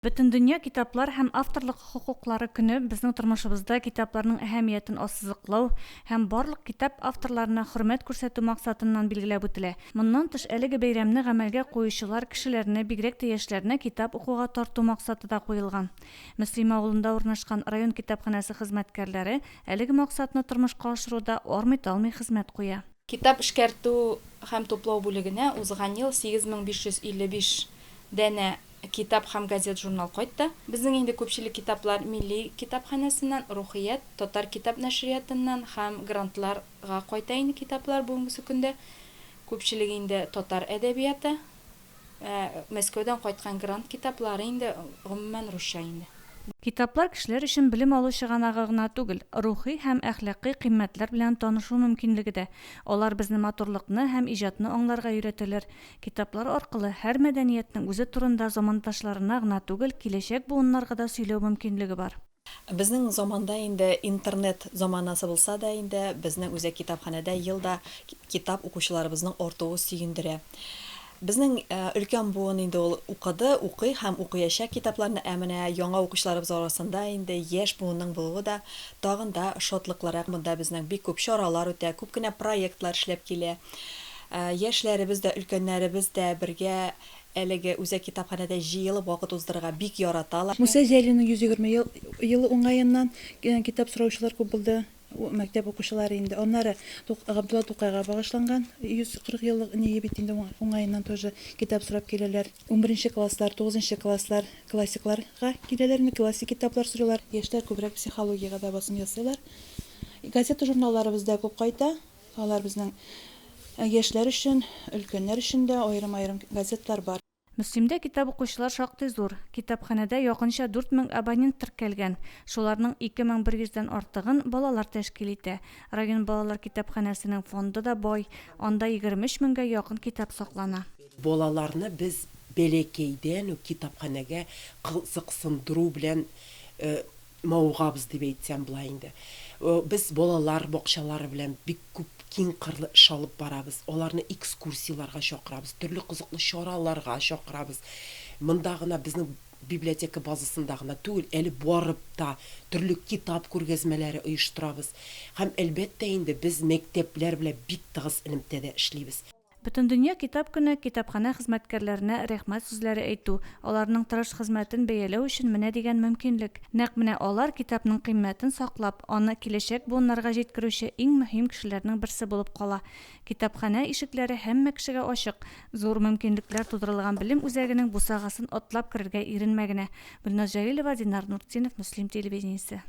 Бөтендөнья китаплар һәм авторлык хокуклары көне безнең тормышыбызда китапларның әһәмиятен ассызыклау һәм барлык китап авторларына хөрмәт күрсәтү максатыннан билгеләп үтелә. Моннан тыш, әлеге бәйрәмне гамәлгә куючылар кешеләрне, бигрәк тә яшьләрне китап укуга тарту максаты да куелган. Мөслим авылында урнашкан район китапханәсе хезмәткәрләре әлеге максатны тормышка ашыруда армый-талмый хезмәт куя. Китап эшкәртү һәм туплау бүлегенә узган ел 8555 данә китап һәм газет-журнал кайтты. Безнең инде күпчелек китаплар Милли китапханәсеннән, Рухият, Татар китап нәшриятыннан һәм грантларга кайта инде китаплар бүгенгесе көндә. Күпчелеге инде татар әдәбияты. Ә Мәскәүдән кайткан грант китаплары инде гомумән русча инде. Китаплар кешеләр өчен белем алу чыганагы гына түгел, рухи һәм әхлакый кыйммәтләр белән танышу мөмкинлеге дә. Алар безне матурлыкны һәм иҗатны аңларга өйрәтәләр. Китаплар аркылы һәр мәдәниятнең үзе турында замандашларына гына түгел, киләчәк буыннарга да сөйләү мөмкинлеге бар. Безнең заманда инде интернет заманасы булса да инде, безнең үзәк китапханәдә ел да китап укучыларыбызның артуы сөендерә. Безнең өлкән буын инде ул укыды, укый һәм укыячак китапларны, ә менә яңа укучыларыбыз арасында инде яшь буынның булуы да тагын да шатлыклырак. Монда безнең бик күп чаралар үтә, күп кенә проектлар эшләп килә. Яшьләребез дә, өлкәннәребез дә бергә әлеге үзәк китапханәдә җыелып вакыт уздырырга бик яраталар. Муса Җәлилнең 120 елы уңаеннан китап сораучылар күп булды, мәктәп укучылары инде. Аннары Габдулла Тукайга багышланган 140 еллык ние бит инде уңаеннан тоже китап сорап киләләр. Унберенче класслар, тугызынчы класслар классикларга киләләр инде, классик китаплар сорыйлар. Яшьләр күбрәк психологиягә дә басым ясыйлар. Газета-журналларыбыз да күп кайта. Алар безнең яшьләр өчен, өлкәннәр өчен дә аерым-аерым газетлар бар. Мөслимдә китап укучылар шактый зур. Китапханәдә якынча 4000 абонент теркәлгән. Шуларның 2100 дән артыгын балалар тәшкил итә. Район балалар китапханәсенең фонды да бай, анда 23 меңгә якын китап саклана. Балаларны без бәләкәйдән үк китапханәгә кызыксындыру белән мавыгабыз дип әйтсәм була инде. Без балалар бакчалары белән бик күп киң кырлы эш алып барабыз. Аларны экскурсияләргә чакырабыз, төрле кызыклы чараларга чакырабыз. Монда гына безнең библиотека базасында гына түгел, әле барып та төрле китап күргәзмәләре оештырабыз. Һәм, әлбәттә инде, без мәктәпләр белән бик тыгыз элемтәдә эшлибез. Бөтендөнья китап көне китапханә хезмәткәрләренә рәхмәт сүзләре әйтү, аларның тырыш хезмәтен бәяләү өчен менә дигән мөмкинлек. Нәкъ менә алар китапның кыйммәтен саклап, аны киләчәк буыннарга җиткерүче иң мөһим кешеләрнең берсе булып кала. Китапханә ишекләре һәммә кешегә ачык. Зур мөмкинлекләр тудырылган белем үзәгенең бусагасын атлап керергә иренмә генә. Гөлназ Җәлилова, Динар Нуртдинов, Мөслим телевидениесе.